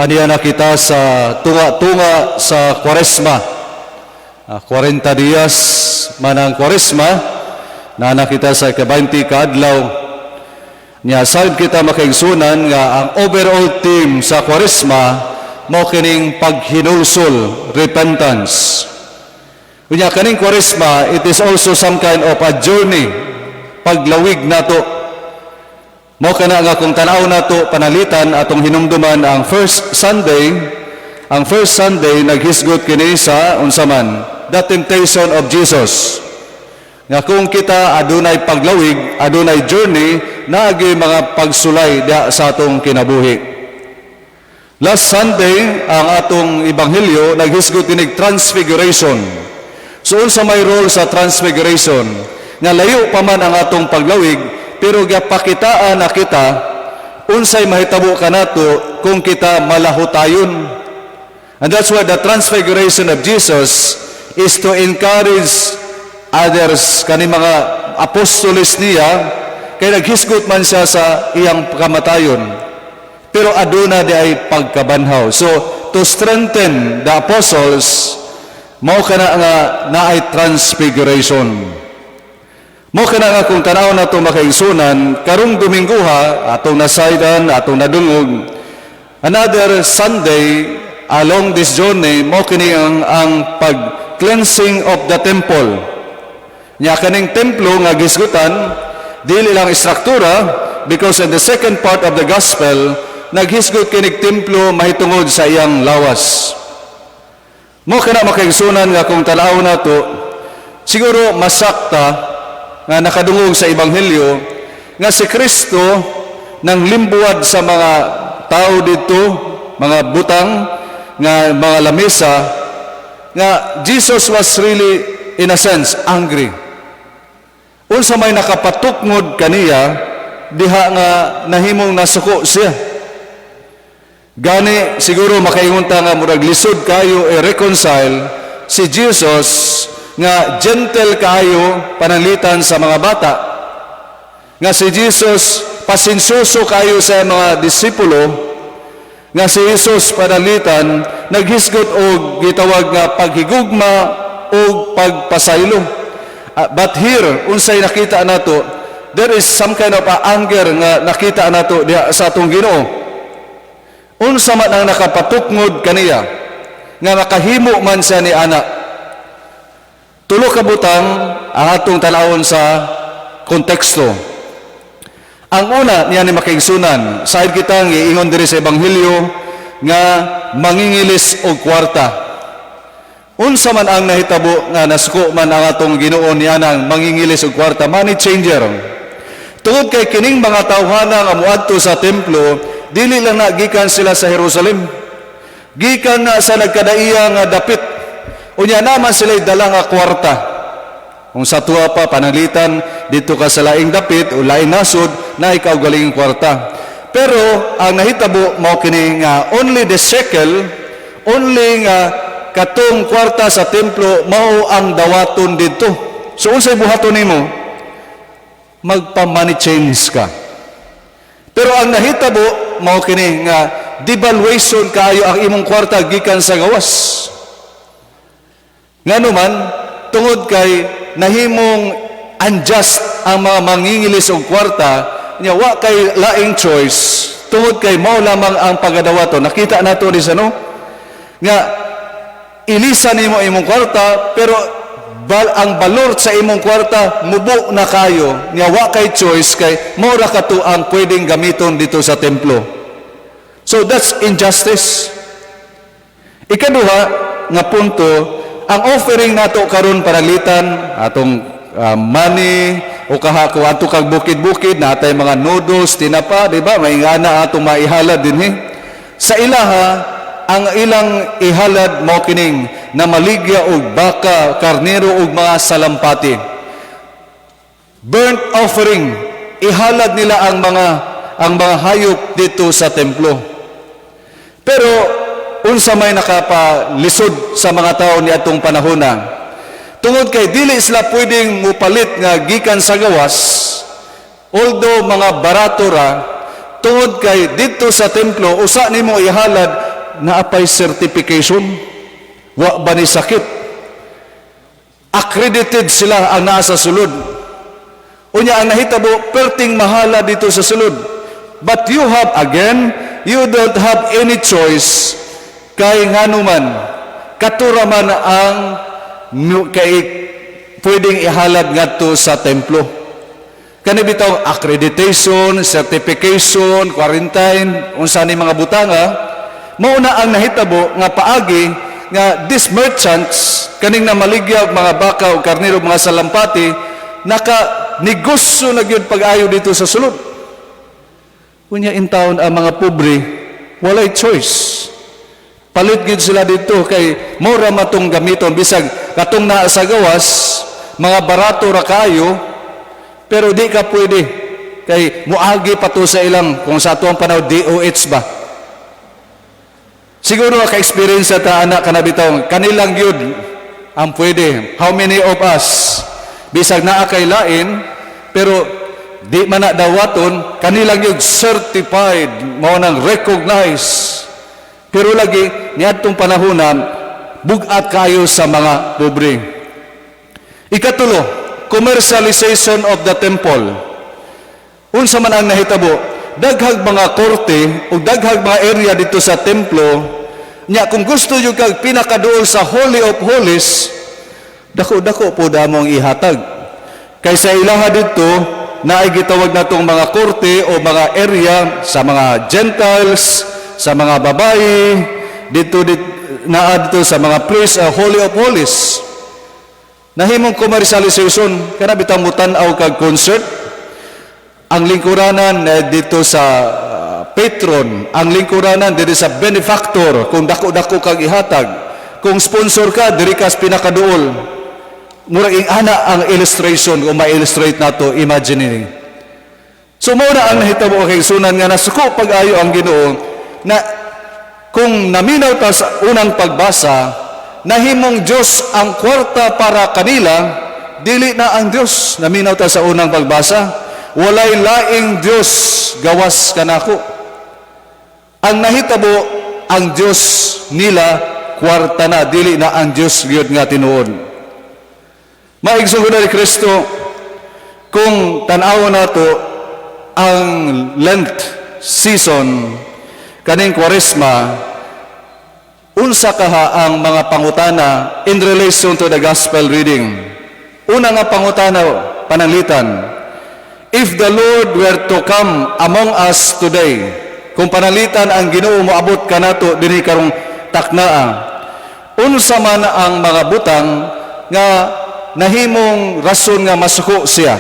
Aniya na kita sa tunga-tunga sa Kwaresma. 40 dias man ang Kwaresma, naa na kita sa ika-20 kaadlaw. Nya saad kita, makaigsunan, nga ang overall theme sa Kwaresma mao kining paghinulsol, repentance. Unya kaning Kwaresma, it is also some kind of a journey, paglawig nato. Mao kana nga kung tanaw nato panalitan, atong hinumduman ang first Sunday. Ang first Sunday naghisgot kini sa unsa man? The temptation of Jesus. Nga kung kita adunay paglawig, adunay journey, naagi mga pagsulay diha sa atong kinabuhi. Last Sunday, ang atong ebanghelyo naghisgot kinig transfiguration. So unsa may role sa transfiguration? Nga layo pa man ang atong paglawig, pero gapakitaan na kita unsay mahitabo kanato kung kita malahutayon. And that's why the transfiguration of Jesus is to encourage others, kani mga apostoles niya, kay naghisgot man siya sa iyang kamatayon. Pero aduna di ay pagkabanhaw. So, to strengthen the apostles, mao kana nga naay transfiguration. Mao kana nga kung tanaw nato, makaigsunan, karong Domingguha, atong nasaydan, atong nadungog, another Sunday along this journey, mao kini ang pag-cleansing of the temple. Nya kaning templo nga gisgutan, dili lang istruktura, because in the second part of the gospel, naghisgot kinig templo mahitungod sa iyang lawas. Mao kana, makaigsunan, nga kung tanaw nato, siguro masakta nga nakadungog sa ebanghelyo nga si Kristo nang limbuwad sa mga tao dito, mga butang nga mga lamesa, nga Jesus was really, in a sense, angry. Unsa may nakapatukngod kaniya diha nga nahimong nasuko siya? Gani siguro makaingon ta nga murag lisod kayo i-reconcile si Jesus nga gentle kaayo pananglitan sa mga bata. Nga si Jesus pasensyoso kayo sa mga disipulo, nga si Jesus pananglitan naghisgot og gitawag nga paghigugma og pagpasaylo. But here, unsay nakita nato, there is some kind of a anger nga nakita nato diha sa atong Ginoo. Unsa man ang nakapatukngod kaniya nga makahimo man siya ni ana? Tulo ka butang ang atong tan-awon sa konteksto. Ang una niya ni, makaigsunan, saad kitang giingon diri sa ebanghelyo nga mangingilis og kwarta. Unsa man ang nahitabo nga nasuko man ang atong Ginoo niya nang mangingilis og kwarta, money changer? Tungod kay kining mga tawhana nga moadto sa templo, dili lang na gikan sila sa Jerusalem. Gikan na sa nagkadaiya nga dapit. Unya naman sila dala nga kwarta. Kung sa tuwa pa pananglitan dito ka sa laing dapit o laing nasod na ikaw galing kwarta. Pero ang nahitabo mao kini nga only the shekel, only nga katong kwarta sa templo mao ang dawaton didto. So unsay buhaton nimo? Magpa-money change ka. Pero ang nahitabo mao kini nga devaluation kaayo ang imong kwarta gikan sa gawas. Ngano man, tungod kay nahimong unjust ang mga mangingilis og kwarta nya, wa kay laing choice tungod kay mao lamang ang pagadawato. Nakita nato ni sa no nga ilisa nimo imong kwarta, pero ang balor sa imong kwarta mubo na kayo. Nya wa kay choice kay mao ra kato ang pwedeng gamiton dito sa templo. So that's injustice. Ikaduha nga punto, ang offering nato karon pananglitan atong money o kaha kung adto kag bukid-bukid, natay mga noodles, tinapa, di ba? May ngana atong maihalad dinhi. Sa ilaha, ang ilang ihalad mao kining namaligya og baka, karnero ug mga salampati. Burnt offering, ihalad nila ang mga hayop dito sa templo. Pero unsa may nakapalisod sa mga tao ni atong panahona? Tungod kay dili sila pwedeng mupalit nga gikan sa gawas, although mga barato ra, tungod kay didto sa templo usa nimo ihalad Naa pay certification? Wa ba ni sakit? Accredited sila ang naa sa sulod. Unya ang nahitabo, perting mahala dito sa sulod. But you have again, you don't have any choice kay nganuman kato ra man ang kay pwedeng ihalad ngadto sa templo. Kani bitaw accreditation, certification, quarantine, unsa ni mga butanga, mao na ang nahitabo nga paagi nga these merchants kaning namaligya og mga baka o karnero, mga salampati, naka negosyo na gyud pag-ayo dito sa sulod. Unya in town ang mga pobre walay choice. Palit gyud sila dito kay mura matong gamiton, bisag katong naa sa gawas mga barato ra kayo, pero di ka pwede kay muagi pa to sa ilang, kung sa atuang panahon, DOH ba. Siguro ka-experience ta ana kana bitaw, kanilang gyud ang pwede. How many of us, bisag naa kay lain, pero di man na dawaton, kanilang gyud certified, mao nang recognized. Pero lagi niadtong panahona, bugat kayo sa mga pobre. Ikatulo, commercialization of the temple. Unsa man ang nahitabo, daghag mga korte o daghag mga area dito sa templo nya, kung gusto yung kag pinakaduol sa Holy of Holies, dako-dako po damong ihatag. Kay sa ilaha dito, naay gitawag natong mga korte o mga area sa mga Gentiles, sa mga babae, dito naa dito sa mga priests, Holy of Holies. Nahimong commercialization, kana bitaw mutan-aw kag concert, ang lingkuranan dito sa patron, ang lingkuranan dito sa benefactor, kung dako-dako kag ihatag, kung sponsor ka, diri ka sa pinakaduol. Murag ing ana ang illustration, kung ma-illustrate nato, imagine ni. So mao na ang nahitabo kay sunan nga nasuko pag-ayo ang Ginoo na kung naminaw ta sa unang pagbasa, nahimong Dios ang kwarta para kanila, dili na ang Dios. Naminaw ta sa unang pagbasa, walay laing Dios gawas kanako. Ang nahitabo, ang Dios nila kwarta na, dili na ang Dios gyud nga tinuod. Maigsoon ni Kristo, kung tan-awon nato ang Lent season kaning Kwaresma, unsa kaha ang mga pangutana in relation to the gospel reading? Una nga pangutana, pananglitan, if the Lord were to come among us today, kung pananglitan ang Ginoo moabot kanato dinhi karong taknaa, unsa man ang mga butang nga nahimong rason nga masuko siya?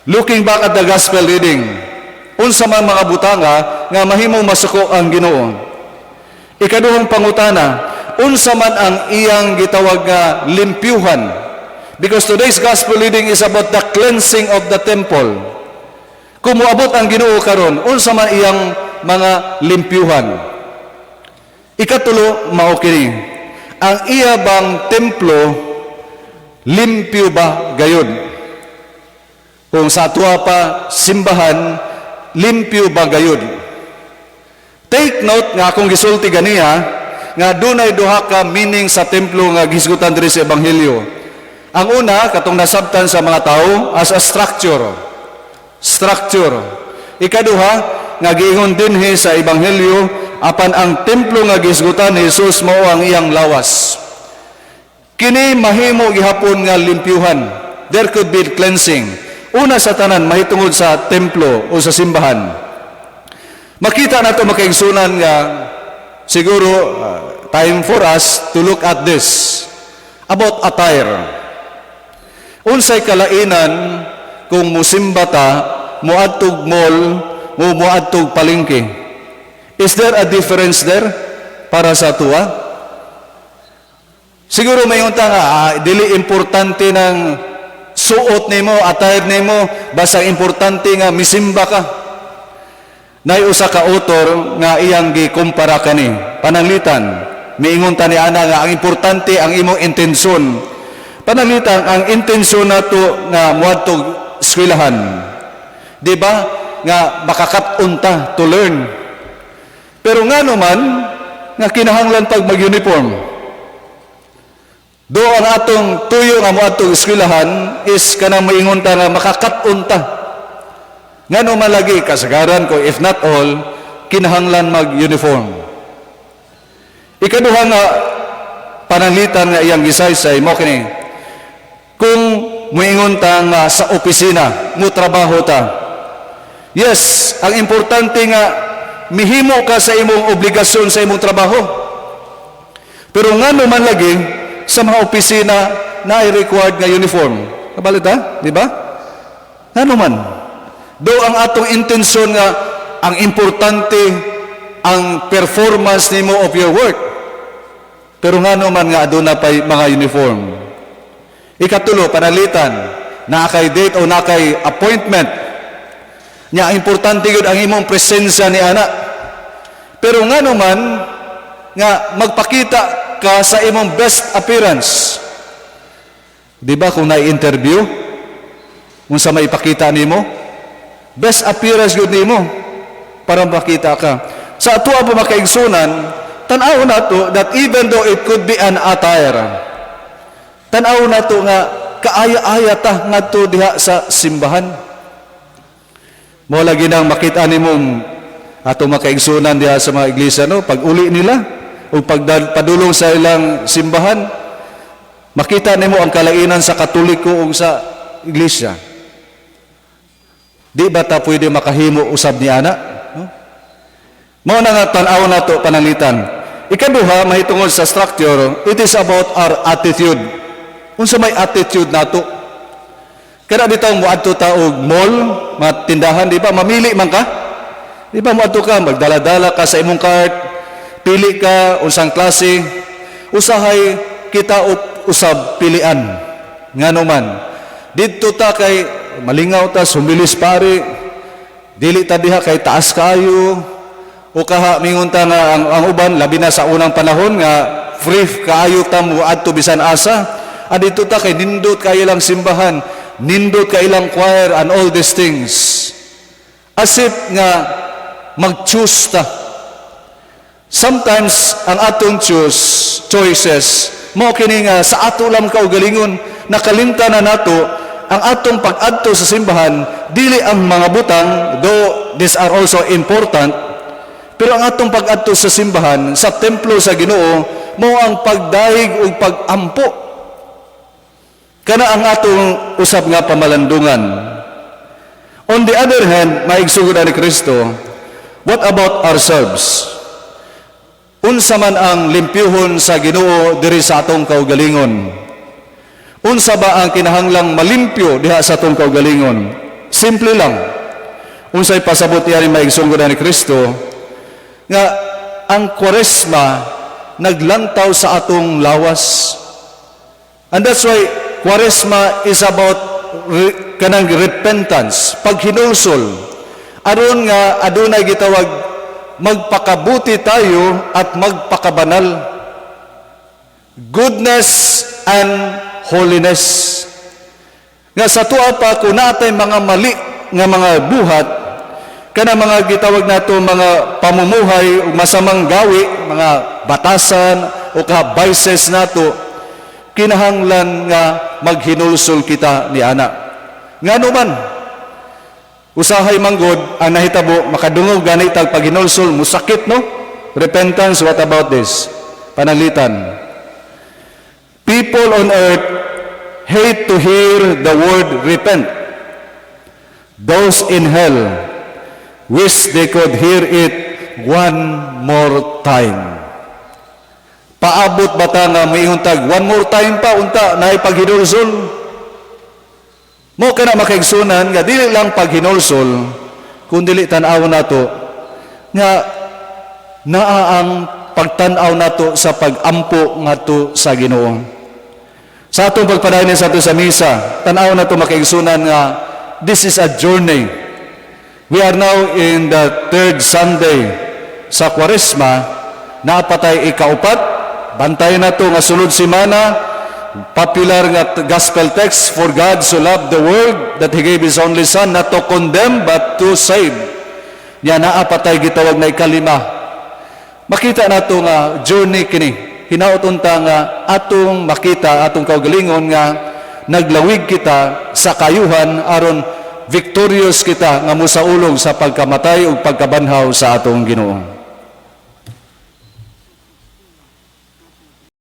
Looking back at the gospel reading, unsa man mga butanga nga mahimong masuko ang Ginoo? Ikaduhang pangutana, unsa man ang iyang gitawag nga limpyuhan? Because today's gospel reading is about the cleansing of the temple. Kung moabot ang Ginoo karon, unsa man iyang mga limpyuhan? Ikatulo, mao kini. Ang iya bang templo limpyo ba gayud? Kung sa atuwa pa simbahan, limpyo ba gayud? Take note nga akong gisulti ganiha nga dunay duha ka meaning sa templo nga gihisgutan diri sa ebanghelyo. Ang una, katong nasabtan sa mga tao as a structure. Structure. Ikaduha, nga giingon dinhi sa ebanghelyo, apan ang templo nga gihisgutan ni Jesus mao ang iyang lawas. Kini mahimo gihapon nga limpyuhan. There could be cleansing. Una sa tanan, mahitungod sa templo o sa simbahan. Makita nato, makaigsunan, nga siguro time for us to look at this about attire. Unsay kalainan kung musimba ta, muadtog mall, mo muadtog palengke? Is there a difference there para sa tuwa? Siguro may unta nga, dili importante ng suot nimo, attire nimo, basta importante nga misimba ka. Nay usa ka author nga iyang gikumpara kani. Pananglitan, miingon ta ni ana nga ang importante ang imong intensyon. Pananglitan, ang intensyon nato nga moadto eskwelahan. Di ba? Nga makakat-on ta to learn. Pero nga naman, nga kinahanglan pag mag-uniform. Do ang atong tuyo nga moadto eskwelahan is kanang maingon ta nga makakat-on ta. Ngano man lagi kasagaran ko, if not all, kinahanglan mag-uniform? Ikaduha nga pananglitan nga iyang gisaysay mo kini: kung muingon ta nga sa opisina mo trabaho ta, yes, ang importante nga mihimo ka sa imong obligasyon sa imong trabaho. Pero ngano man lagi sa mga opisina na required nga uniform? Kabalo ta, di ba? Ngano man? Do ang atong intensyon nga ang importante ang performance nimo of your work. Pero ngano man nga aduna pay mga uniform? Ikatulo, pananglitan, naa kay date o naa kay appointment. Nya importante gyud ang imong presensya ni ana. Pero ngano man nga magpakita ka sa imong best appearance? Di ba kung na-interview, unsa may ipakita nimo? Best appearance gyud nimo para makita ka. Sa ato pa, makaigsunan, tan-aw nato that even though it could be an attire, tan-aw nato nga kaaya-aya ta ngadto diha sa simbahan. Mo lagi nang makita nimong ato makaigsunan diha sa mga iglesia, no, pag uli nila o pagpadulong sa ilang simbahan, makita nimo ang kalainan sa Katoliko ug sa iglesia. Di ba ta pwede makahimo usab ni ana, no? Mao na nga tan-aw nato, pananglitan. Ikaduha, mahitungod sa structure, it is about our attitude. Unsa may attitude nato? Kada bitaw moadto ta og mall, mga tindahan, di ba? Mamili man ka? Di ba moadto ka, magdala-dala ka sa imong cart, pili ka unsang klase, usahay kita usab pilian. Ngano man? Didto ta kay malingaw ta, sumilis pare, dili ta diha kay taas kayo, o kaha mingon ta nga ang uban, labi na sa unang panahon nga free kaayo ta mo adto bisan asa, adito ta kay nindot kayo lang simbahan, nindot kay ilang choir and all these things. As if nga mag-choose ta. Sometimes ang atong choices mo kini nga sa ato lang kaugalingon, nakalimtan na nato ang atong pag-adto sa simbahan dili ang mga butang, though these are also important, pero ang atong pag-adto sa simbahan, sa templo sa Ginoo, mo ang pagdayeg ug pag-ampo. Kana ang atong usab nga pamalandungan. On the other hand, maigsugod ni Kristo, what about ourselves? Unsa man ang limpyuhon sa Ginoo diri sa atong kaugalingon? Unsa ba ang kinahanglang malimpyo diha sa atong kaugalingon? Simple lang. Unsay pasabot niya ni maigsugod ni Kristo? Nga ang Kwaresma naglantaw sa atong lawas. And that's why Kwaresma is about kanang repentance, paghinulsol. Aron nga adunay gitawag magpakabuti tayo at magpakabanal. Goodness and holiness. Nga sa tuwa pa kung natay mga mali nga mga buhat, kana mga gitawag nato mga pamumuhay ug masamang gawi, mga batasan o ka vices nato, kinahanglan nga maghinulsol kita ni ana. Ngano man? Usahay manggod ang nahitabo, makadungog gani tag paghinulsol, musakit, no? Repentance, what about this? Pananglitan. People on earth hate to hear the word "repent." Those in hell wish they could hear it one more time. Paabot ba ta nga moingon tag one more time pa unta naay paghinulsol? Mo kana, makaigsunan, nga dili lang paghinulsol kun dili tan-aw nato nga naa ang pagtan-aw nato sa pag-ampo ngadto sa Ginoo. Sa atong pagpadayon sa ato sa misa, tan-aw nato, makaigsunan, nga this is a journey. We are now in the third Sunday sa Kwaresma, napatay ikaupat, bantay na to nga sulod semana, popular nga gospel text, "For God so loved the world that He gave His only Son, not to condemn but to save." Nya naa patay gitawag na ikalima. Makita nato nga journey kini. Hinaot unta nga atong makita atong kaugalingon nga naglawig kita sa kayuhan aron victorious kita nga musaulog sa pagkamatay ug pagkabanhaw sa atong Ginoo.